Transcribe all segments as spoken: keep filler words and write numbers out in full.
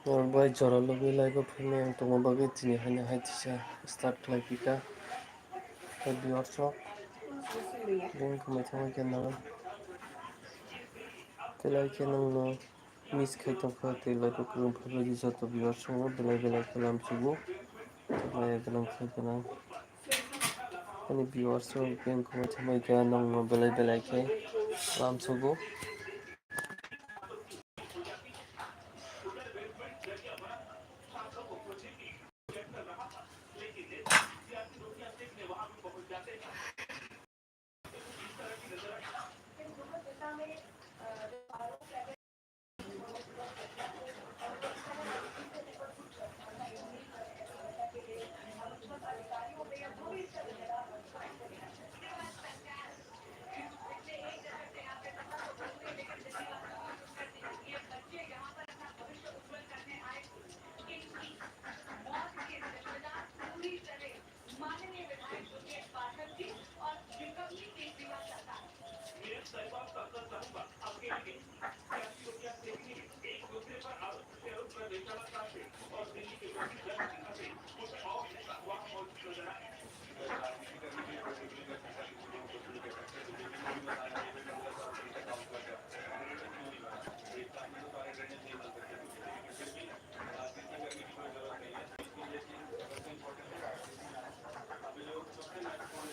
Norok bai jora logwi live o phaimani ang tongma bagwi tini haino hai tisa start khlai phi kha. Tei viewers rok bini kwmai thangwi khe nang tei like khe nangno miss khai tongkha tei live o kwrwng phaibaidi joto viewers rokno belai belai khe lamsugo. Maya gwnang khe gwnang ani viewers rok bini kwmai thangwi khe nangno belai belai khe lamsugo.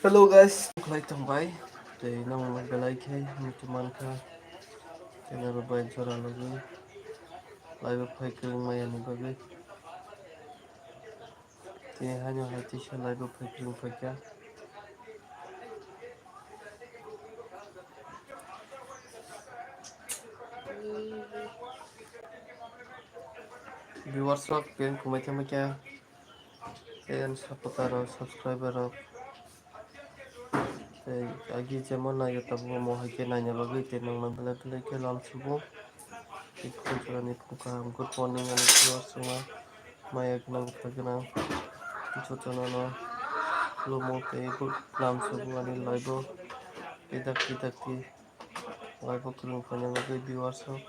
Hello guys, khlai tongbai. Tei nang belai khe muchung mankha. Tei nang bai jora logwi live o phai kwrwng maya ni bagwi. Tini haino hai tisa live o phai kwrwng phaikha. Viewers rok bini kwmai thangma khe, tei ani supporter rok, subscriber rok. Tei agi jemon naio tabuk omo hai khe naina bagwi tei nangno belai belai khe lamsugo. Tei phung jora ni phung kaham, good morning ani viewers rokno. Maya gwnang bwkha gwnang jotono no khulumo tei lamsugo ani live o. Tei dakti dakti live o kwrwng phaina bagwi viewers rok.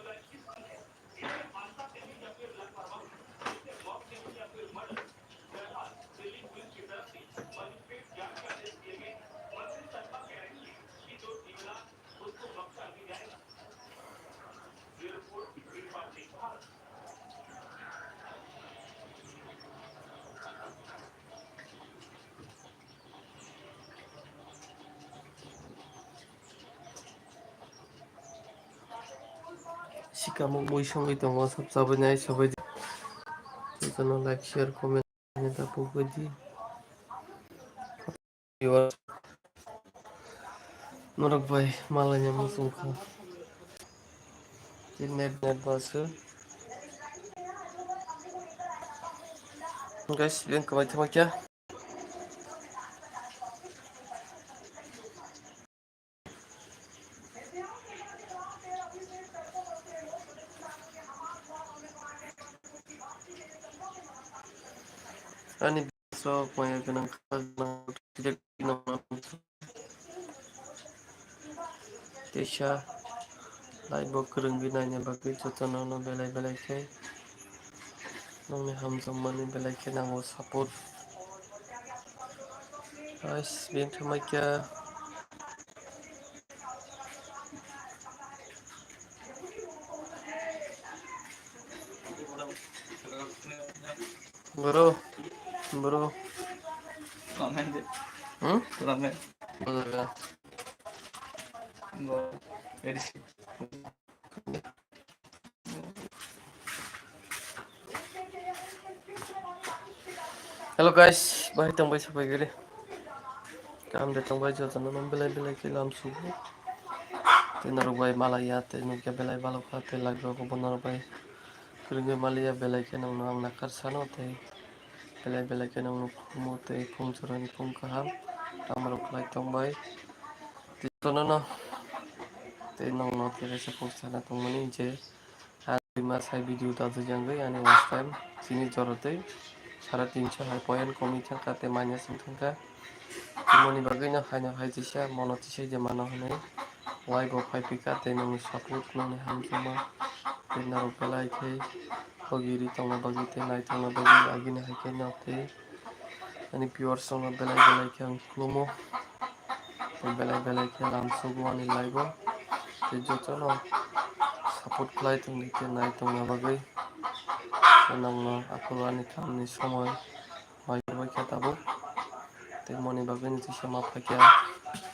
Sikamo mui songwi tongo, sab chabainai sabaidi. Jotono like, share, comment ni da pogwi di. Norok bai malaina muchung kha. Net net basu. Guys, bini kwmai thangma khe. Ani so maya gwnang kha gwnang. Teisa live o kwrwngwi naina bagwi jotono no belai belai khe nongni hamjakmani belai khe nango support. Guys, bini thangma khe Bro, bro. Comment. Hmm? Comment. Bro, bro. Bro, very. Hello guys, bahai tongbai sabai gari. Kaham de tongbai jotono belai belai khe lamsugo. Tei norok bai malaiya tei nukya belai balokha tei live rogo bo norok bai. Kwrwngwi maliya belai khe nangno ang nakhar sano tei belai belai khe nangno khulumo tei phung jorani phung kaham tamo rok khlai tongbai. Tei jotono no tei nangno tei kaisa phung sana tongmani je ang ma sai video ta jagwi ani watch time chini jora tei sare tinso hai point komwi thangkha tei minus wng thangkha. Tei moni bagwi no haino hai tisa mono tisa je mano hinwi live o phai phika tei nangni support nangni hamjakma. tei norok belai khe logi ri tongna bagwi tei nai tongna bagwi agini hai khe no tei ani viewers rokno belai belai khe ang khulumo. Tei belai belai khe lamsogo ani live o. Tei jotono support khlai tongdi tei nai tongna bagwi. Tei nokno aphuru ani kamni somoi mai porbai kha tabuk. Tei moni bagwi ni tisa ma phaikha.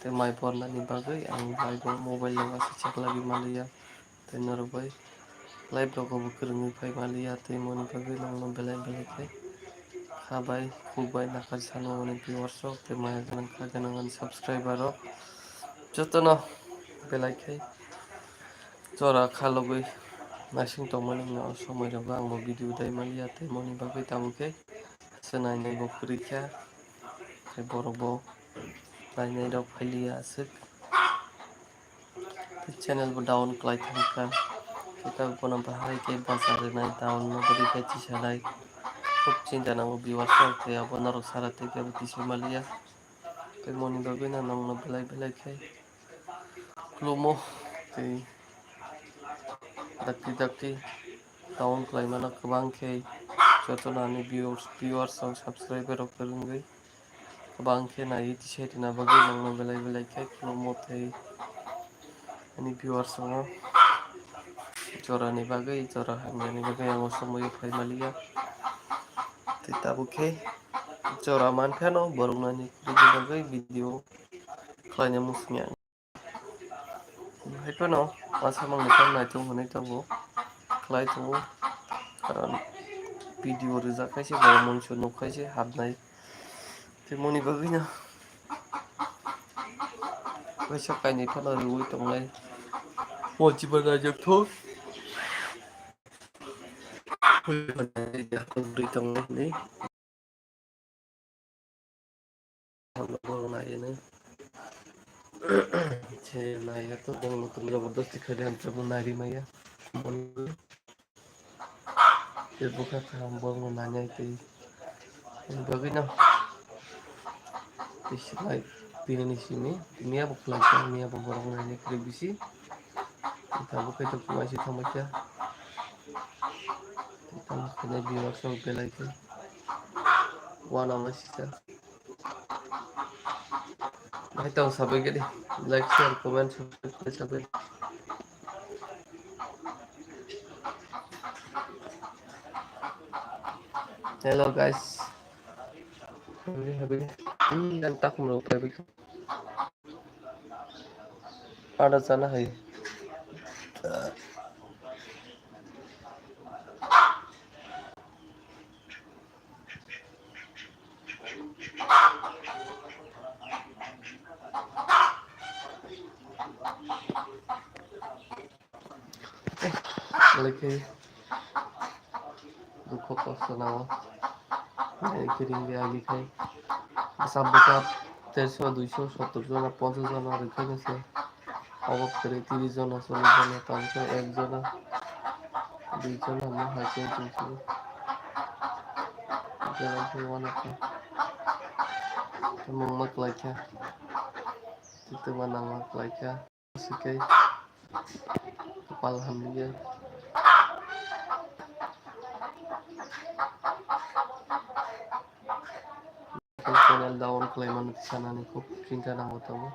Tei mai pornani bagwi ang live o mobile o waisa cheklagwi manliya. Tei norok bai live rogo bo kwrwngwi phai manliya, tei moni bagwi nokno belai belai khe kha bai khuk bai nakhar sano ani viewers rok tei maya gwnang kha gwnang ani subscriber rok jotono belai khe jora kha logwi naising tongmani wngya o somoi rogo ang bo video dai manliya tei moni bagwi tabuk khe swnai nai bo kwrwi kha tei borok bo nainai rok phailiya aswk. Tei channel bo down khlai thangkha. Tei tabuk bono bahai khe bacha rwnai, down no bwrwi khe tisanai. Khub chinta nango viewers rok, tei abo norok sara tei kebo tisai manliya. Tei moni bagwi no nokno belai belai khe khulumo tei dakti dakti down khlai mano kwbang khe jotono ani viewers, viewers rok subscriber rok kwrwngwi. Kwbang khe naiwi tisai rwna bagwi nokno belai belai khe khulumo tei ani viewers rokno jorani bagwi, jora hamyani bagwi ang o somoio phai manliya. Tei tabuk khe jora mankhano borokno ani kwrwini bagwi video khlaina muchungya. Hai phano masa mangni phano naitok hwnwi tongo, khlai tongo, karon video rijak khe se borok mungsa nuk khe se hapnai. Tei moni bagwino kaisa kainwi phano riui tongnai. Bo chiba naijak thok. Borok naiyano. Se naiya to bongno tong jabardasti khaidi hamsa bo nari maya. Tei bwkha kaham borokno nainai tei ani bagwino tei sinai tini ni simi tini abo khlai kha, tini abo borok nainai kwrwi bisi. Tabuk khe to kumaisa thangbai kha. Tamo khe viewers rok belai khe uanama sisa. Hai tong sabai gede, like, share, comment, subscribe khlai sabai. Hello guys. Happy, happy. Hmm, yang tak mau apa itu? Ada sana hai. Lagi dukho kosto nango. Hai kiring de agi khai. Asap bwsap terso, duiso, sottor jona, ponchas jona rwkhaino se. Obo kwrwi tris jona, chollish jona, tabukhe ek jona, dui jona, mo hai se, dui jona. Jona khe uanokha. Mungma kwlaikha. Twitima nangma kwlaikha. Sikhe. Kwpal hamya. Channel down khlaimani sanani khub chinta nango tongo.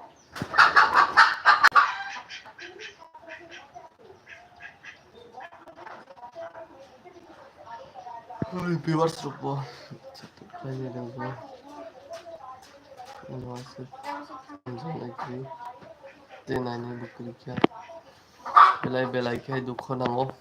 Oi, viewers rokbo support khlainai rokbo. Ano aswk hamjaknai khe tei nainai bo kwrwi kha. Belai belai khe dukho nango.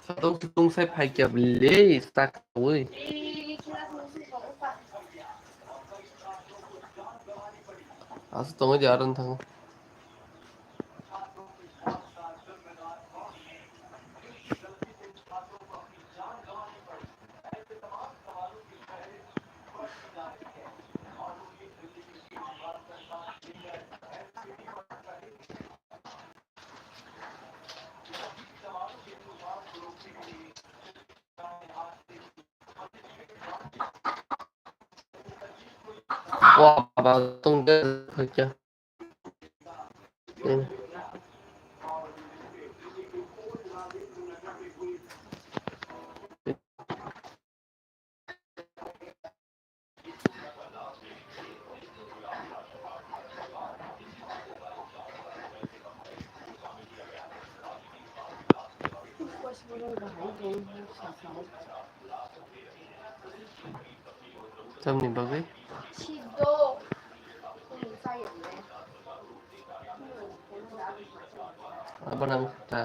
Satung sutung sai phai kya bwle, sak wi. Asu tongwi di aron thango. Wa ba tong de kha kya. Tamni bagwi? Abo nang ta.